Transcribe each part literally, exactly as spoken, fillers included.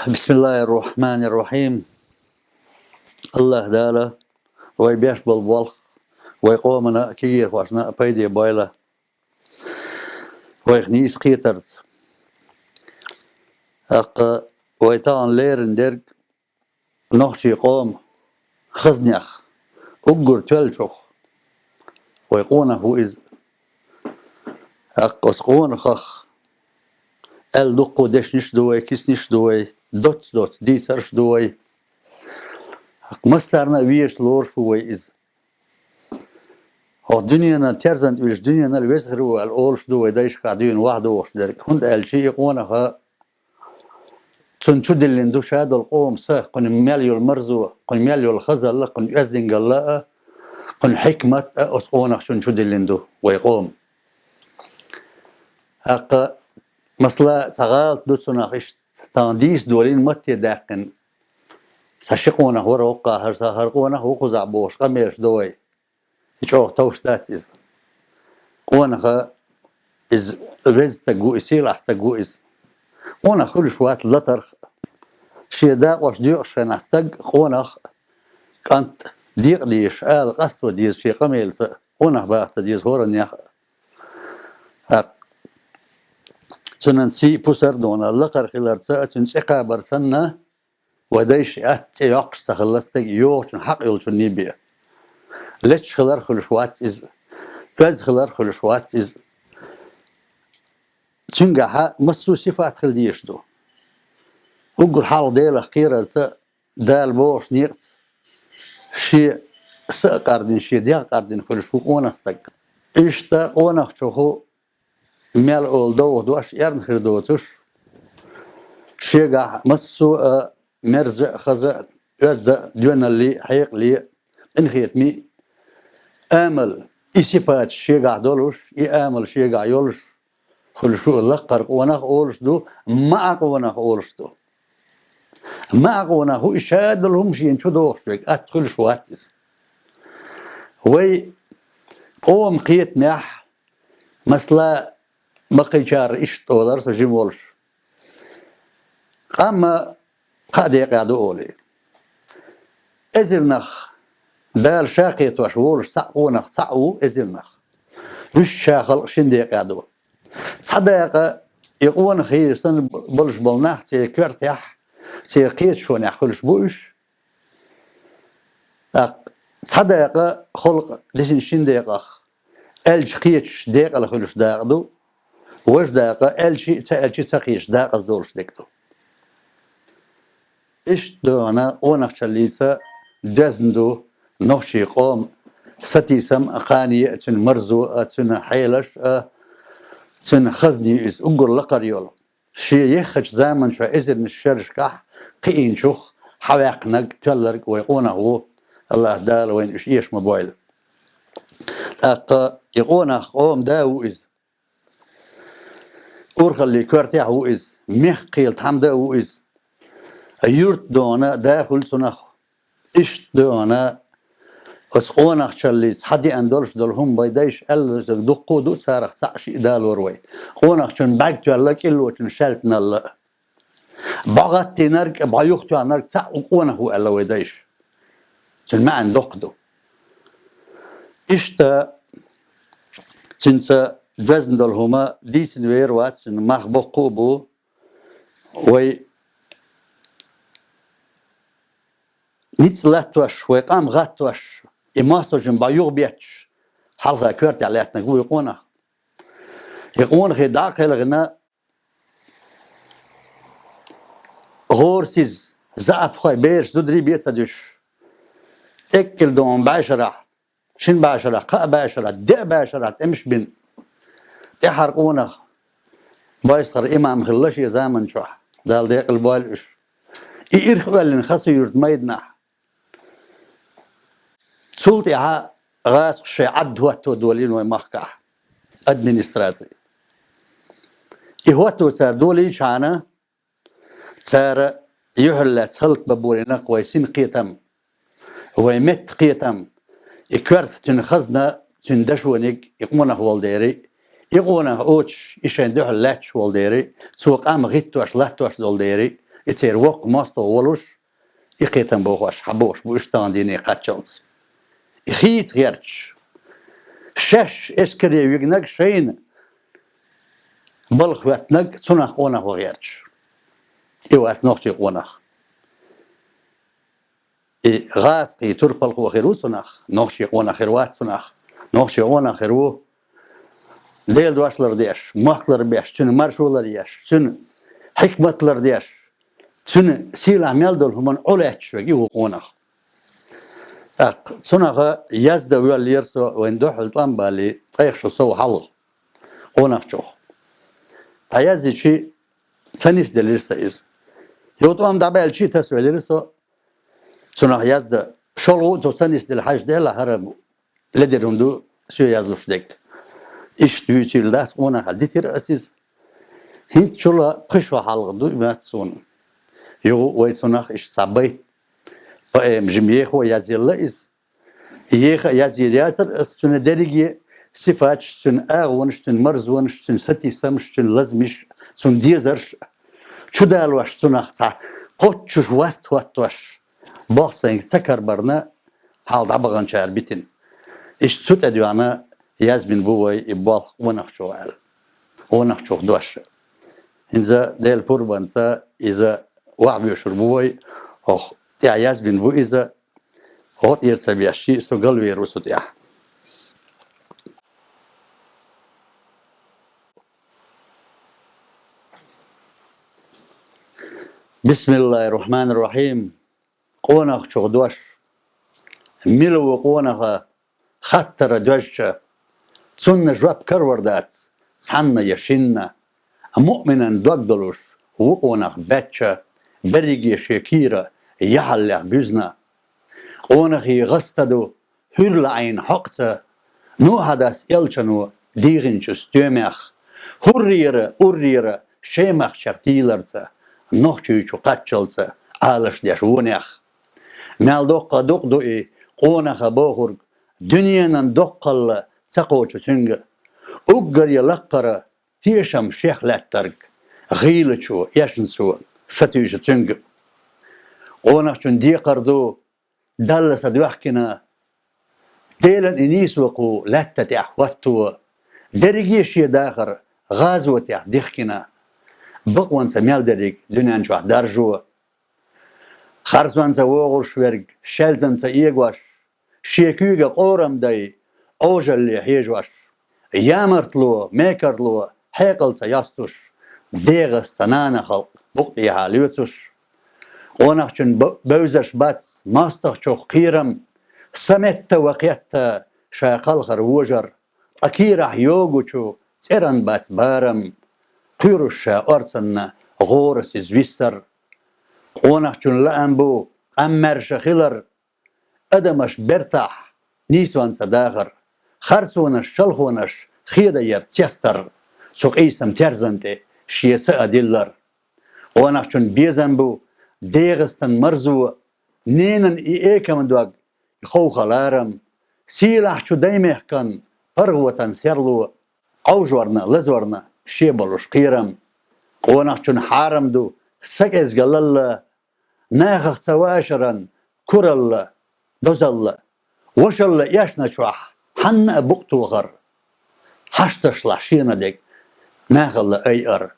Бисмиллахир-рахманир-рахим. Аллаха Дала вай беш болу болх вай къомана а, кегийрхошна а пайде бойла. Вайх нийса кхетарца. ТӀаккха вай тахана лерина дерг нохчий къома хазнех, уггар тоьллачух вай къонах ву иза. ТӀаккха оцу къонахах аьлла дуккха дешнаш ду вай, киснаш ду вай, доцца-доцца дийцарш ду вай. ТӀаккха массарна а везаш лоруш ву вай иза. ХӀокху дуьненан терзан тӀе вилча, дуьненал веза хир ву аьлла олуш ду вай дайшкахь дуьйна вахь дохуш дерг. ХӀунда аьлча и къонаха цунна чу диллина ду ша долу къоман са, кхуьнан мел йолу марзо, кхуьнан мел йолу хазалла, кхуьнан оьздангалла а, кхуьнан хьикмат а оцу къонахчунна чу диллина ду вай къоман. ТӀаккха, масала, цхьа гӀалат ду цунах, иштта тахана дийца долийна матте даьккхина. Сан ши къонах вара хӀокху, хӀара сан хӀара къонах ву кхузахь бохуш къамелаш до вай. И чӀогӀа товш дац иза. Къонаха иза веза стаг ву, и сийлахь стаг ву иза. Къонах хуьлуш вац латарх. Шен дакъош доькъуш хенахь стаг, къонах, кӀант, декъа дезаш, ала къасто деза шен къамелаца, къонах баха ца деза хӀораннех а. ТӀаккха цуьнан сий пусар а дона, лакхара хиларца а, цуьнан цӀе кхабар санна, вай дайша атта цӀе йоккхуш ца хилла стаг йогӀучун хьакъ йолчунний бен. Леташ хилар хуьлуш вац иза, оьзда хилар хуьлуш вац иза. Цуьнгахьа массо а сифат хила дезаш ду. Уггар хьалха Делах кхерарца, Дала бохуш некъаца, шен са а къардина, шен дегӀ а къардина хуьлуш ву къонах стаг. Иштта къонахчуху мел олу довха дош эрна хир доцуш, шегахь массо а мерза а, хаза а, оьзда а, доьналлий а, хьекъалий а, къинхетамий а, амал, и сипаташ шегахь долуш, и амал шегахь йолуш хуьлуш ву лаккхара къонах а олуш ду, маӀа къонах а олуш ду. МаӀа къонах ву и ша долу хӀума шена чу дохуш верг, атта хуьлуш вац иза. Вай къоман кхетамехь, масала, баккхийчара иштта олура со жима волуш. Къам а кхаа декъехь ду олий. Эзарнах Дала ша кхетош волуш цхьаъ къонах цхьаъ ву эзарнах. Вуьшта ша халкъ шина декъехь ду. Цхьа дакъа и къонахий санна болуш болу нах церан коьртехь, церан кхеташонехь хуьлуш бу уьш. ТӀаккха цхьа дакъа халкъ дисина шина декъах аьлча кхеташ декъала хуьлуш дакъа ду, важа дакъа аьлча а, ца аьлча а ца кхеташ дакъаза долуш дерг ду. Иштта дуьхьал къонахчаллица доьзна ду нохчий къоман сатийсам а, кхане а, цуьнан марзо а, цуьнан хьелаш а, цуьнан хазна ю иза уггар лакхара йолу. Шен еххачу заманчохь эзарнаш шерашкахь кхиийнчух хьаваьккхинарг, тоьлларг вай къонах ву, Аллаха Дала вайна уьш эша ма бойла. ТӀаккха и къонах къоман да ву иза. Урхаллин коьртехь ву иза, мехкан кхелан тхьамда а ву иза. Юьртан дона да хуьлу цунах. Иштта дуьхьал оцу къонахчаллица хьадеана долуш долу хӀума вай дайша аьлла дуккха а ду, царах цхьаъ шиъ далора вай. Къонахчун бӀаьрг тоьлла кӀиллочун шаьлтаналла. БӀо гӀаттийнарг, бӀо юхатоьхнарг цхьаъ къонах ву аьлла вай дайша. Цуьнан маьӀна доккха ду. Иштта цуьнца доьзна долу хӀума дийцина вер вац, цуьнан мах боккха а бу. Вай ницкъ латтош, вай къам гӀаттош, и мостагӀчун бӀо юхабетташ, хьалха коьртехь лаьттинарг ву и къонах. И къонахий дӀа а кхелхина, гӀорасиз, заьӀапхой, бераш, зударий бен ца дуьсуш, тӀеккхила дона бӀешарахь, шина бӀешарахь, кхаа бӀешарахь, деа бӀешарахь тӀемаш бина, тӀаьхьара къонах, бойсахара имам хилла шен заманчохь, Дала декъала бойла уьш. И ирх оьллина Хасавюрт майданахь. Цул тӀаьхьа гӀазкхаша шайн Ӏад хӀотто долийна вай махкахь, администраци. И хӀотто цара долийчхьана, цара юьхьарлаьцна хӀаллакбан болийна-кх вай синкхетам, вай меттан кхетам, и коьрта цуьнан хазна, цуьнан дашониг, и къонах волу дери, и къонах оцуш, и шайн дуьхьал лаьтташ волу дери, цо къам гӀиттош, латтош долу дери, и церан воккха мостагӀа волуш, и кхетам бохош, хьабохуш бу уьш тахана дийне кхаччалц. И хийца гӀерташ, шаьш эскаре вигнарг шайна балха хӀоьттинарг цунах къонах ван гӀерташ. И вац нохчий къонах. И гӀазкхий турпалхо хир ву цунах, нохчий къонах хир вац цунах. Нохчий къонах хир ву Делан дош лардеш, мохк ларбеш, цуьнан маршо ларъеш, цуьнан хьикмат лардеш, цуьнан сийлахь мел долу хӀуманна Ӏу лаьтташ верг и ву къонах. ТӀаккха цунах яздан воьллера со вайна дуьхьал тӀом балий, ткъех шо сов хьалха, къонахчух. ДӀаязйича, ца нисделира сан иза. Юха тӀом дӀабаьлча, тасавелира со цунах яздан. ШолгӀа а тхо ца нисделла хьажа делахь, хӀара ледара хӀума ду соьга язлуш дерг. Иштта дуьйцийла дац къонах аьлла, дитира ас иза. ХӀинцачул а пхи шо хьалха ду и моьтту суна. Юха вай цунах иштта цхьа байт, поэма жима еха а язъелла иза. Еха а язйийр яцара ас цуьнан дерриге сифаташ, цуьнан агӀонаш, цуьнан марзонаш, цуьнан сатийсамаш, цуьнан лазамаш, цуьнан дезарш, чудалош цунах цхьа кхоччуш васт хӀоттош, болх сайга ца карабарна, хьалха дӀабаханчара битина. Иштта цу тӀедоьгӀна язбина бу вай и болх къонахчух аьлла. Къонахчух дош. ХӀинца Делан пурбанца иза охьабоьшур бу вай, хӀокху тӀехь язбина бу иза, гӀо тӀера ца беш, со галвер ву цу тӀехь. Бисмиллахир-рахманир-рахим. Къонахчух дош. Мила ву къонаха хаттара доьжча, цунна жоп карор дац цхьанна я шинна. Муъминан дог долуш ву къонах баьчча, берриге шен кийра яхьаллех буьзна. Къонахий гӀаста ду, хӀуьрла Ӏийна хьокъаца, Нухьа дас элчано дийгӀинчу стоьмех, хӀуррера, уррера шемахчех дийларца, нохчийчу кхаччалца Ӏалаш деш вонех. Мел доккха дукъ ду и къонаха бохург, дуьненан доккхалла ца кхочу цуьнга. Уггаре лаккхара тешам шех лаьттарг, гӀийлачо, эшначо сатуьйсу цуьнга. Къонахчун декхар ду, Далла са доьхкина, Делан и нийсо кху лаьтта тӀехь хӀотто, дерриге шен дахар гӀазотехь дихкина, бакъонца мел дерриг дуьнен чохь даржо. Харцонца вогӀуш верг шаьлтанца эгош, шен куьйга къорам дай Ӏожалле хьежош, ямартло, мекарло хьекъал ца йостуш, дегӀаста нана халкъ букъ тӀехьа лоьцуш. Къонахчун б-, бевзаш бац мостагӀчух кхерам, са метта ва кхетта ша кхалхар вожар, ткъа кийрахь йогучу цӀеран бац барам, кхоьруш ша орцанна гӀорасиз виссар. Къонахчун лаам бу къаммаьрша хилар, адамаш бертахь нийсонца дахар, харцонаш, шалхонаш хеда яр цестар, цу къийсам терзан тӀе шен са а диллар. Къонахчун безам бу дегӀастан марзо, ненан и экама дог, и ховха ларам, сийлахьчу даймехкан паргӀатан серло, Ӏовжорна, лазорна шен болуш кхерам. Къонахчун хьарам ду са кӀезгалалла, нахах ца вашаран куралла, дозалла, вошалла эшначохь хьанна а букъ тохар, хьашташлахь шена дерг нахалла айар.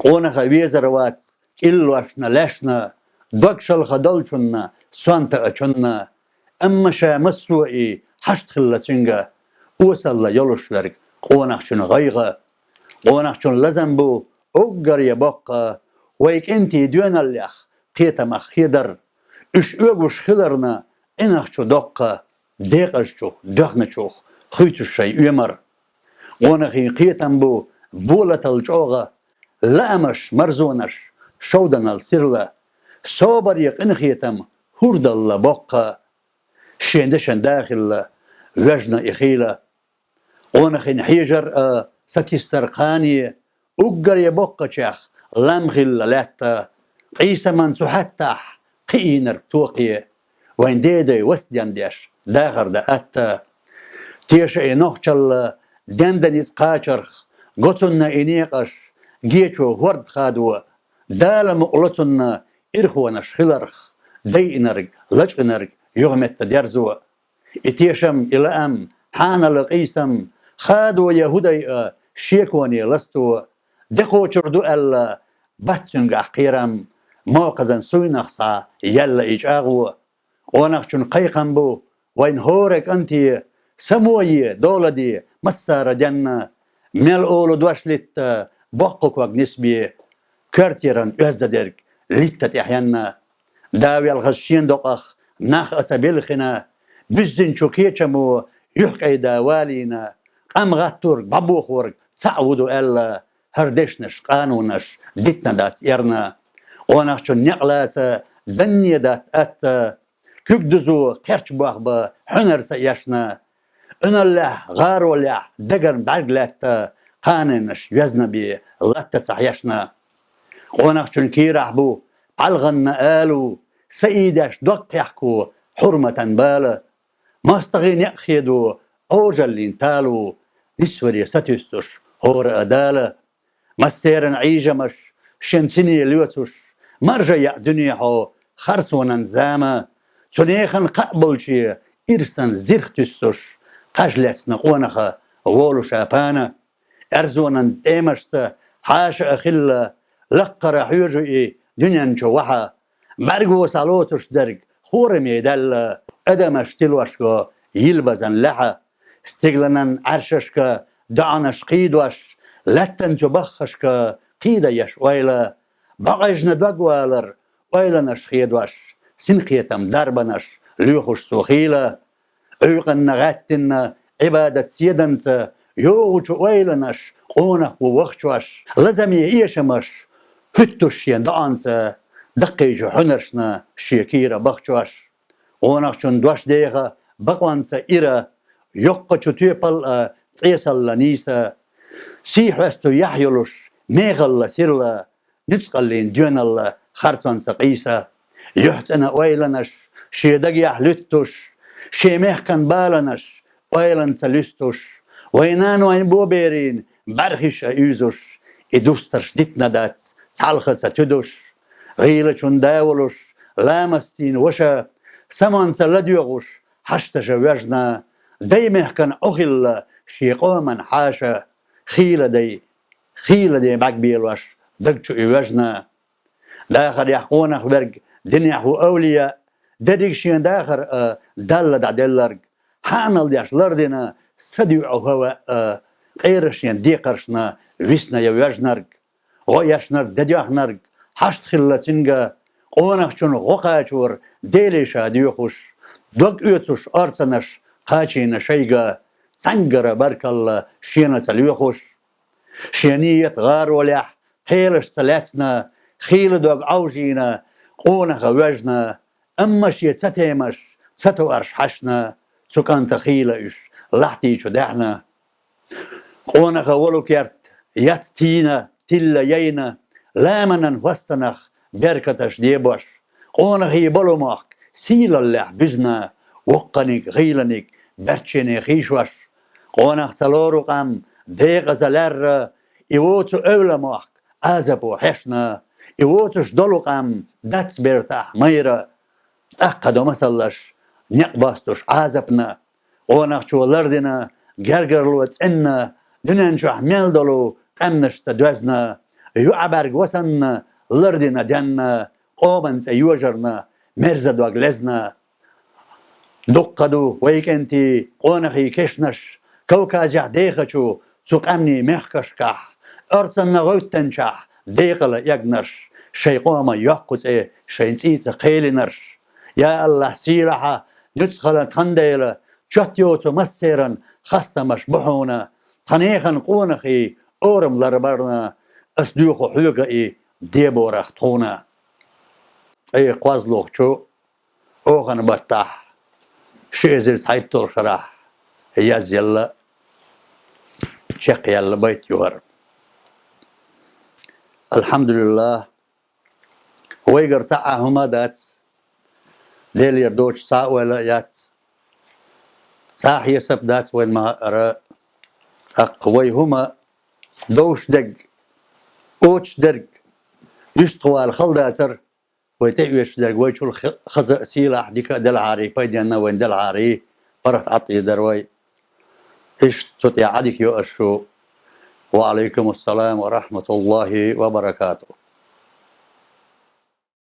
Къонаха везар вац кӀиллошна, лаьшна, дог шалха долчунна, сонта ачунна, амма ша массо а и хьашт хилла цуьнга, осалла йолуш верг къонахчун гӀайгӀа. Къонахчун лазам бу уггар я боккха, вай кӀентий доьналлех кхетамах хедар, уьш оьгуш хиларна Ӏинах чу доккха, декъазчух, доьхначух хуьйцуш шайн оьмар. Къонахий кхетам бу болатал чӀогӀа, лаамаш, марзонаш шовданал сирла, собаре къинхетам хӀурдалла боккха, шен дешан да хилла, вежна и хийла. Къонахийна хьежар а, сатиссар кхане, уггар я боккхачех лам хилла лаьтта, къийсаман цу хьаттахь кхиийнарг токхе, вайн дедай вац дендеш дахар дан атта. Теша и нохчалла дендан ницкъ кхачарх, го цунна и некъаш, гечо хӀорд хадо, Дала мукъ ло цунна ирхонаш хиларх, дайинарг, лачкъинарг юха метта дерзо. И тешам, и лаам, хьанала къийсам, хадо я хӀу дайа шеконе ласто, декхочур ду аьлла, бац цуьнгахь кхерам, мокхазан суйнах схьа яьлла и чӀагӀо. Къонахчун кхайкхам бу, вайн хӀора кӀанте, само е, дола де, массара денна, мел олу дош литта, боккха ког нисбе, коьртера оьзда дерг литта тӀехьенна. Да велхаза шен докъах нах а ца билхина, буьззинчу кечамо юьхькӀайда валийна, къам гӀаттург, бӀабохорг цхьаъ ву ду аьлла, хӀара дешнаш, къанунаш дитина дац эрна. Къонахчун некъ лаца данне дац атта, куьг дузо кхерч бохба хьуьнар ца эшна. Ӏуьналлехь, гӀаролехь дагар бӀаьрг лаьтта, кханенаш везна бе латта ца хьешна. Къонахчун кийрахь бу пхьалгӀанна алу, са ийдеш дог кхехко хьурматан бала. МостагӀий некъ хедо Ӏожаллин талу, нисваре сатуьйсуш хӀора а Дала. Массеран Ӏийжамаш шен сине лоьцуш, маржа яа дуьне хьо харцонан зама. Цу нехан кхаъ болче ирсан зирх туьссуш, кхаж лецна къонаха волуша пана. Аьрзонан тӀемашца хьаша а хилла, лаккхара хьоьжу и дуьнен чу вахьа. БӀаьрго схьалоцуш дерг хӀораме даьлла, адамаш тилош го йилбазан лаьхьа. Стигланан Ӏаьршашка доӀанаш кхийдош, лаьттан цу баххашка кхийда еш ойла. Бакъажна дог валар ойланаш хедош, синкхетам дарбанаш лоьхуш цо хийла. Ӏуьйкъанна гӀаьттинна Ӏибадат седанца йогӀучу ойланаш къонах ву вахчош, лазаме эшамаш хӀуьттуш шен доӀанца, даккхийчу хьуьнаршна шен кийра бахчош. Къонахчун дош деха бакъонца ира, йоккхачу тоьпал а ткъесалла нийса. Сий хьоьсту яхь йолуш мехалла сирла, нуьцкъаллин доьналла харцонца къийса. ЮьхьцӀена ойланаш шен дагехь луьттуш, шен мехкан баланаш ойланца луьстуш, вайн нанойн боберийн бӀаьрхиш а уьйзуш, и дустарш дитина дац, цхьалха ца туьдуш. ГӀийлачун да волуш, ламастийн ваша, самонца ладоьгӀуш, хьашташа воьжна, дай мехкан Ӏохилла шен къоман хьаша, хийла дай, хийла дай бӀаьгбелош даг чу и воьжна. Дахарехь къонах верг динехь ву авлия, дерриг шен дахар а Далла дӀаделларг, хьаъанал деш лардина садоьӀу хӀаваъ а, къера шен декхаршна висна я воьжнарг. ГӀо эшнарг, де доьхнарг хьашт хилла цуьнга, къонахчун гӀо кхачор Деле ша доьхуш, дог оьцуш орцанаш кхачийна шайга, цхьаьнгара баркалла шена ца лоьхуш. Шен нийят гӀаролехь кхелашца лаьцна, хийла дог Ӏовжийна, къонаха воьжна, амма шен ца темаш, ца тоарш хьаьшна, цу кӀанта хийла уьш лахьти чу даьхьна. Къонаха волу керт яц тийна, тилла яйна, ламанан хӀостанах беркаташ дебош. Къонахий болу мохк сийлаллехь буьзна, воккханиг, гӀийланиг баьрччене хийшош. Къонах ца лору къам декъаза лаьрра, и воцу эвла мохк Ӏазапо хьешна, и воцуш долу къам дац бертахь майра, тӀаккха до масаллаш некъ бостуш Ӏазапна. Къонахчо лардина гергарло цӀенна, дуьнен чохь мел долу къаьмнашца доьзна, юьӀабӀаьрг ва санна лардина денна, къоман цӀе йожарна мерза дог лезна. Дуккха ду вай кӀентий къонахий кешнаш, Кавказехь дехачу цу къаьмнийн мехкашкахь, орцанна гӀевттанчахь декъала эгнарш, шайн къоман йоккху цӀе шайн цӀийца кхелинарш. Я АллахӀ, сийлахьа, нуьцкъала тхан Дела, чот йоцу массеран хастамаш бу хьуна, тхан нехан къонахий орам ларбарна, ас дуьйху хьоьга и деборах тхуна. Ткъе кхозлагӀчу оханан баттахь ши эзар цхьайтталгӀа шарахь язъелла, чекхъяьлла байт ю хӀара. АлхьамдулиллахӀ, вайгара цхьа а хӀума а дац, Делера доцуш цхьа а ойла а яц, цхьа а хьесап дац вайн ма-, ара, тӀаккха вай хӀума довш дерг, оцуш дерг, Юстхвала хала дацар, вай тӀеоьшуш дерг вайчул хи-, хаза а, сийлахь, дика а делахьарий, пайденна а вайна делахьарий, паргӀат Ӏаттийр дар вай. Иштта цу тӀехь Ӏадика йо аш шу. Ва Ӏалайкум ассалам ва рахьматуллахӀи ва баракатухӀ.